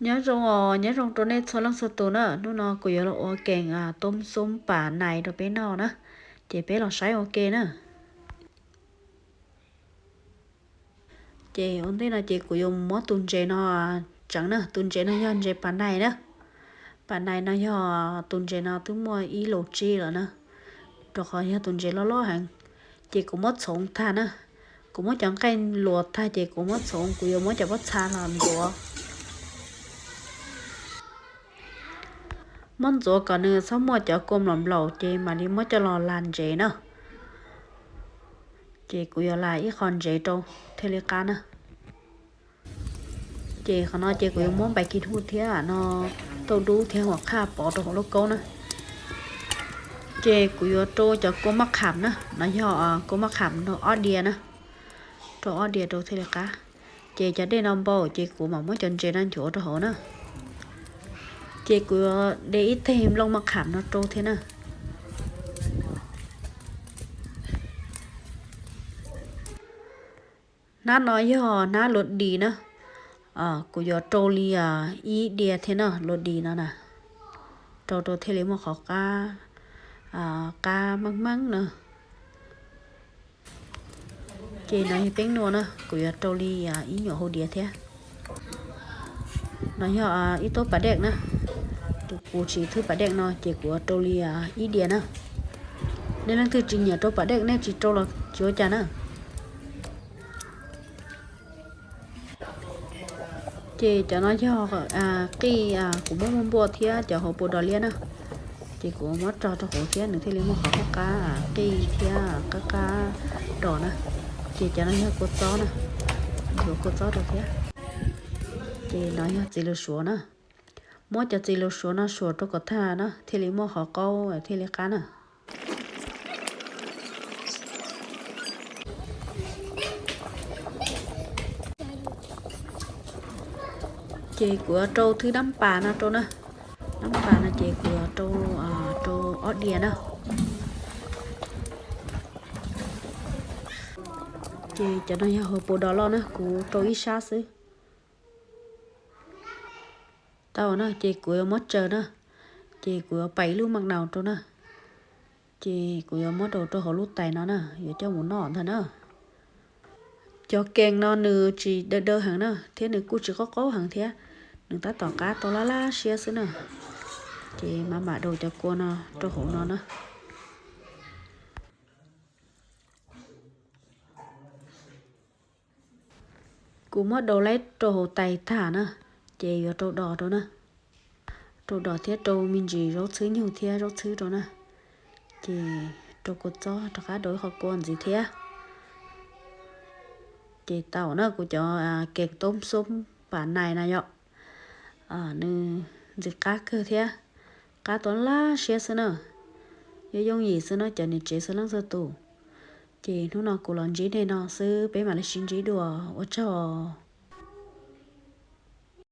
Nyob zoo os, nyob zoo rau nej txhua leej txhua tus na. Hnub no kuv yuav los ua keem toob xoob pam nais rau peb noj na, ces peb los saib ua ke na. Ces ua ntej no ces kuv yuav muab tus ntses no tseev na. Tus ntses no yog ntses pam nais na. Pam nais no yog tus ntses no twb muaj ib lus tsib lawm na, rau qhov yog tus ntses loj loj heev. Ces kuv muab txhoov tag na, kuv muab cov nqaij luas tag ces kuv muab txhoov, kuv yuav muab cov pob txha los ntxuav. Muab ntxuav kom nws txhob muaj cov kua mlom nplaum ces mam li muab coj los las ntsev na. Ces kuv yuav las ib qho ntsev rau thiaj li qab na. Ces qhov no ces kuv yuav muab npais kis huj thiab no tauj dub thiab huam qhaj pov rau hauv lauj kaub na. Ces kuv yuav rau cov kua maj qham na, no yog kua maj qham rau ob diav na, rau ob diav rau thiaj li qab. Ces cov dej no npau ces kuv mam muab cov ntses no nchuav rau hauv na. Ces kuv yuav de ib teg nplooj maj qham no rau thiab na. Hnab no yog hnab luas dis na, kuv yuav rau li ib diav thiab na, luas dis no na, rau rau thiaj li muaj qhov qab, qab meej meej na. Ces no yog teeb nua na, kuv yuav rau li ib nyuam hauv diav thiab. No yog ib tub pas dej na, kuv tsis thwb pas dej no ces kuv yuav rau li ib diav na. Nej leej twg tsis nyiam rau pas dej nej tsis rau los tsis ua cas na. Ces cov no yog qij kuv muab muaj npua thiab cov hauv paus dos liab na. Ces kuv muab tso rau hauv thiab nws thiaj li muaj qhov qab qab qij thiab qab qab dos na. Ces cov no yog kua txob na, yuav kua txob rau thiab. Ces no yog txiv lws suav na. Muab cov txiv lws suav no suav rau kom tag na thiaj li muaj qhov qaub thiaj li qab na. Ces kuv yuav rau thwb nab pas no rau na. Nab pas no ces kuv yuav rau, rau ob diav na. Ces cov no yog hauv paus dos loj na, kuv rau ib sab xwb. Tau na, ces kuv yuav muab tsaws na, ces kuv yuav pais ib lub maj naus rau na, ces kuv yuav muab rau rau hauv lub tais no na, yuav coj mus noj ntag na. Cov kees no nws tsis daw daw heev na, thiab nws kuj tsis qaub qaub heev thiab, nws tab tom qab tau laj laj siab xwb na. Ces mam mam daus cov kua no rau hauv no na. Kuv muab daus laib rau hauv tais tag na, ces yuav rau dos rau na. Rau dos thiab rau me ntsis zaub txhwb nyug thiab zaub txhwb rau na. Ces rau kua txob rov qab rau ib qho kua ntxiv thiab. Ces tau na, kuv cov kees toob xoob pam nais na yom, nws ntxim qab kawg thiab, qab tau laj siab xwb na. Yooj yooj yim xwb no cov niam tsev txhua leej txhua tus. Ces hnub no kuv los ntsib nej no xwb, peb mam li sib ntsib dua, ua tsaug.